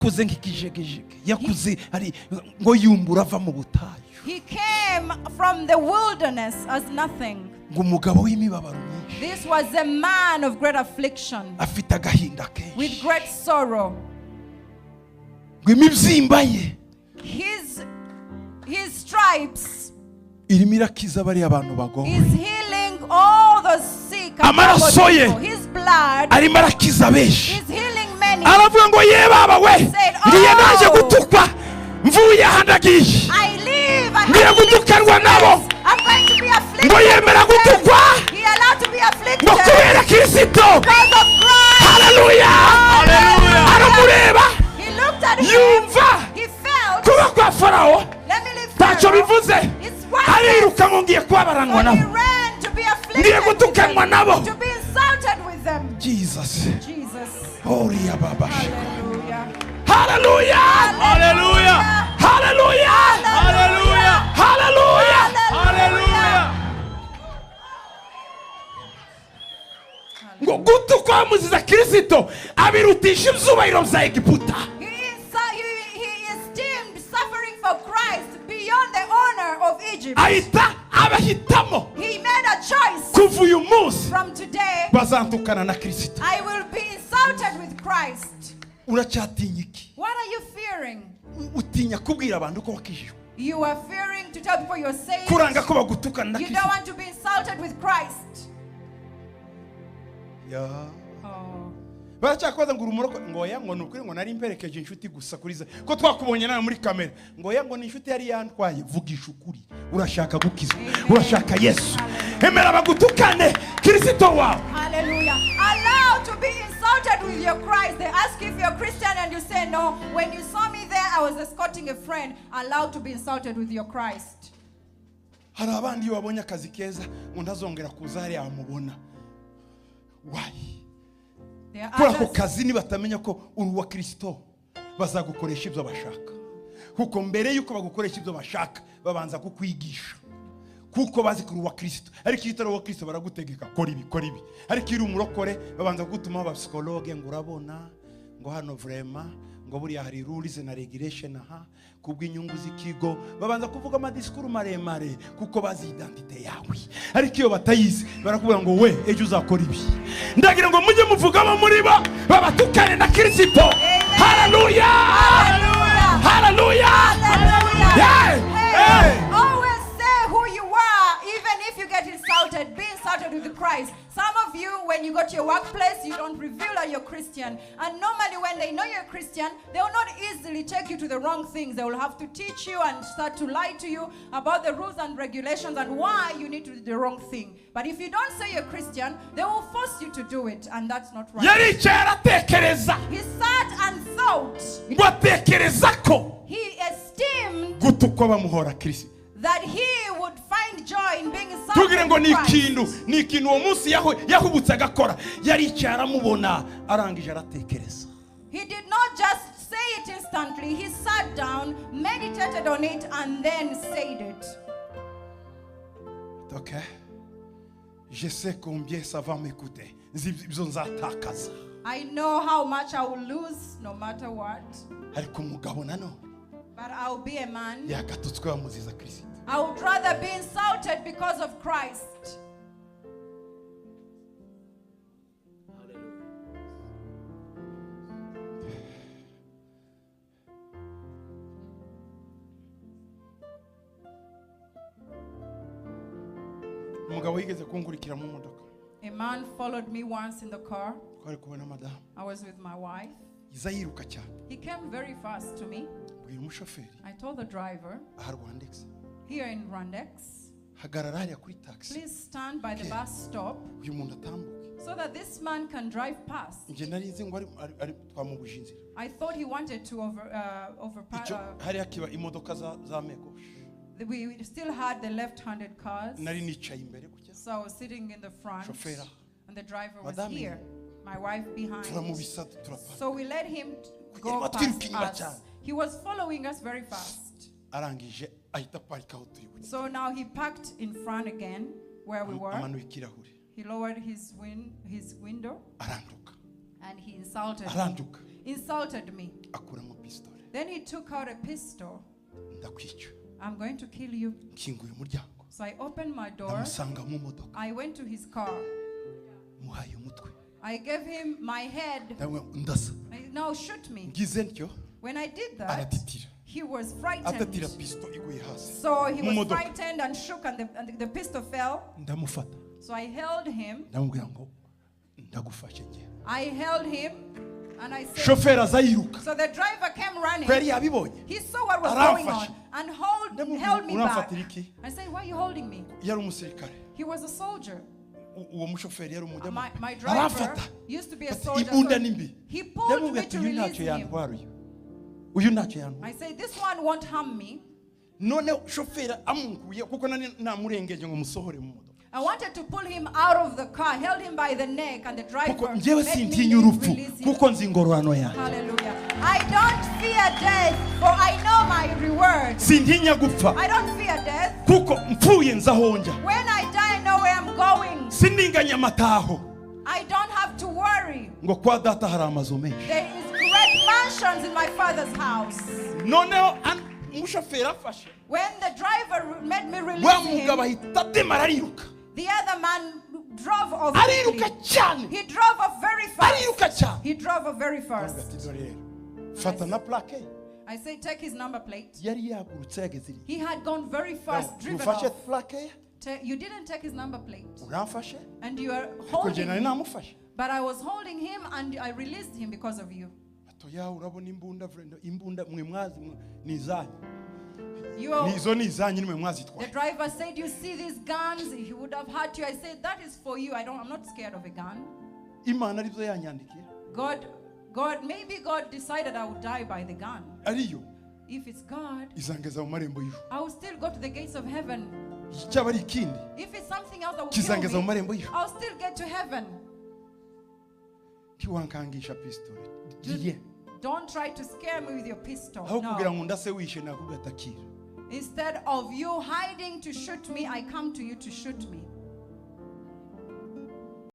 Yakuze nk'ikijegejege, yakuze ari ngo yumbura ava mu butayu. He came from the wilderness as nothing. Ngo umugabo w'imibabaro myinshi. This was a man of great affliction, afite agahinda kenshi, with great sorrow. Ngo imibyimba ye His stripes irimo irakiza bariya bantu bagowe. is healing all the sick and Amaraso troubled ye people. His blood arimo arakiza benshi. is healing many. Aravuga ngo ye baba we, Said, ngiye naje "Oh." gutukwa, mvuye aha ndagiye. I live. I Ngiye have to live gutukanwa this nabo. place. I'm going to be afflicted Ngo yemera with them. gutukwa He allowed to be afflicted ngo kubera Kirisito. because of Christ. Haleluya. Hallelujah. Aramureba, He looked at him. yumva He felt. kuba kwa Farawo Let me leave ntacyo Pharaoh. bivuze. It's worthless. Ariruka ngo ngiye kubabaranwa So he nabo, ran to be afflicted ngiye with gutukanwa them, nabo. to be insulted with them. Jesus. Jesus. Oriya baba. Hallelujah. Haleluya. Hallelujah. Haleluya. Hallelujah. Haleluya. Hallelujah. Ngo gutukwa bamuziza Kirisito abirutisha ibyubahiro bya Egiputa. He esteemed suffering for Christ beyond the honor of Egypt. Ahita abahitamo. He made a choice. Kuva uyu munsi From today, bazantukana na Kirisito. I will be insulted with Christ. Uracyatinya iki? What are you fearing? Utinya kubwira abantu ko wakijijwe? You are fearing to tell people you're saved. Kuranga ko bagutukana na You don't Kirisito? want to be insulted with Christ. Ya. Oh. Baracyakubaza ngo uri umurokore? Ngo oya, ngo ni ukuri, ngo nari mperekeje inshuti gusa kuri za ko twakubonye nawe muri kamera. Ngo oya, ngo ni inshuti yari yantwaye. Vugisha ukuri, urashaka gukizwa, urashaka Yesu, emera bagutukane Kirisito wawe. Hallelujah. Allow to be insulted with your Christ. They ask you if you're Christian and you say no. When you saw me there, I was escorting a friend. Allow to be insulted with your Christ. Hari abandi iyo babonye akazi keza ngo ntazongera kuza hariya bamubona. Why? There are Kuri ako others, kazi nibatamenya ko uri uwa Kirisito, bazagukoresha ibyo bashaka, kuko mbere y'uko bagukoresha ibyo bashaka babanza kukwigisha, kuko bazi ko uri uwa Kirisito. Ariko iyo utari uwa Kirisito baragutegeka kora ibi, kora ibi. Ariko iyo uri umurokore babanza kugutumaho abapsikologe ngo urabona ngo hano vraiment ngo buriya hari rules na regulation aha kubw'inyungu z'ikigo. Babanza kuvuga amadisikuru maremare kuko bazi identite yawe. Ariko iyo batayizi barakubwira ngo we ejo uzakora ibi. Ndagira ngo mujye muvugamo muri bo babatukane na Kirisito. Haleluya. Hallelujah. Haleluya. Hallelujah. Yeah. Hey, Hey. always say who you are, even if you get insulted. Be insulted with Christ. Some of you, when you go to your workplace, you don't reveal that you're Christian. And normally when they know you're Christian, they will not easily take you to the wrong things. They will have to teach you and start to lie to you about the rules and regulations and why you need to do the wrong thing. But if you don't say you're Christian, they will force you to do it, and that's not right. Yaricaye aratekereza. He sat and thought. Ngo atekereza ko He esteemed gutukwa bamuhora Kirisito, that he would find joy in being insulted tubwire ngo with ni Christ. ikintu, ni ikintu uwo munsi yahubutse agakora. Yaricaye aramubona, arangije aratekereza. He did not just say it instantly. He sat down, meditated on it, and then said it. Okay. Je sais combien ça va me coûter. Nzi ibyo nzatakaza. I know how much I will lose no matter what, Ariko umugabo nanone but I'll be a man. yagatutswe bamuziza Kirisito. I would rather be insulted because of Christ. Umugabo yigeze kunkurikira mu modoka. A man followed me once in the car. Twari kumwe na madamu. I was with my wife. Iza yiruka cyane. He came very fast to me. Mbwira umushoferi, I told the driver, aha Rwandex, here in Rwandex, hagarara hariya kuri taxi, please stand by the Okay. bus stop uyu muntu atambuke. so that this man can drive past. Njye nari nzi ngo twamubuje inzira. I thought he wanted to overpass. Icyo hariya kiba imodoka za megoshe. We still had the left-handed cars. Nari nicaye imbere gutya. So I was sitting in the front, Chauffeur. and the driver was Madame. here, my wife behind. Turamubisa turapara. So we let him Kugira go ngo past atwiruke inyuma us. cyane. He was following us very fast. Arangije ahita aparika aho turi buri. So now he parked in front again, where we were. Amanuye ikirahure. He lowered his window, Aranduka. and he insulted me. Aranduka. Insulted me. Akuramo pistole. Then he took out a pistol. Ndakwica. I'm going to kill you. Nkinguye umuryango. So I opened my door. Ndamusanga mu modoka. I went to his car. Muhaye umutwe. I gave him my head. Ndamubwira ngo ndasa. Now shoot me. Ngize ntyo. When I did that, Aratitira. he was Atatira frightened. pisto iguye hasi. So he Mu was modoka. frightened and shook, and the pistol fell. Ndamufata. So I held him. Ndamubwira ngo ndagufashe ngiye. I held him, and I said. Shoferi aza yiruka. So the driver came running. Ko yari yabibonye. He saw what was going on Aramfashe. and Ndamubwira, held me back. "Uramfatira iki?" I said, "Why are you holding me?" Yari umusirikare. He was a soldier. Uwo mushoferi yari umudamu. My driver Aramfata. used to be a Ati, soldier. imbunda So ni mbi. he pulled Ndamubwira me ati to uyu release ntacyo him. yantwara uyu. Uyu ntacyo yantwara. I said, "This one won't harm me." None shoferi amunkuye kuko nari namurengeje ngo musohore mu modoka. I wanted to pull him out of the car, held him by the neck, and the driver Kuko njyewe made me sintinya urupfu release him. kuko nzi ingororano yanjye. Hallelujah. I don't fear death, for I know my reward. Sintinya gupfa I don't fear death. kuko mpfuye nzi aho njya. When I die, I know where I'm going. Sindinganya amataho I don't have to worry. ngo kwa data hari amazu menshi. There is great mansions in my father's house. Noneho umushoferi afashe When the driver made me wa release mugabo him, ahita adema arariruka. the other man drove off Ariruka quickly. cyane. He drove off very fast. Ariruka cyane. He drove off very fast. Aravuga ati, "Dore rero, fata na plaque ye." I said, take his number plate. Yari yagurutse yageze iriya. He had gone very fast, driven Ufashe off. plaque ye, You didn't take his number plate. uramfashe And you are kuko njye holding nari him. namufashe. But I was holding him and I released him because of you. Atoya urabona imbunda vrendo imbunda mwe mwazi ni izanyu. You are, Ni izo ni izanyu nimwe the mwazitwaye. driver said, you see these guns? He would have hurt you. I said, that is for you. I'm not scared of a gun. Imana aribyo yanyandikiye. God, maybe God decided I would die by the gun. Ariyo If it's God, izangeza mu marembo y'ijuru. I will still go to the gates of heaven. Cyaba ari ikindi If it's something else that will kill kizangeza mu me, marembo y'ijuru. I'll still get to heaven. Ntiwankangisha pistole. Giye. Don't try to scare me with your pistol. Aho kugira No. ngo ndase wishe nakugatakira. Instead of you hiding to shoot me, I come to you to shoot me.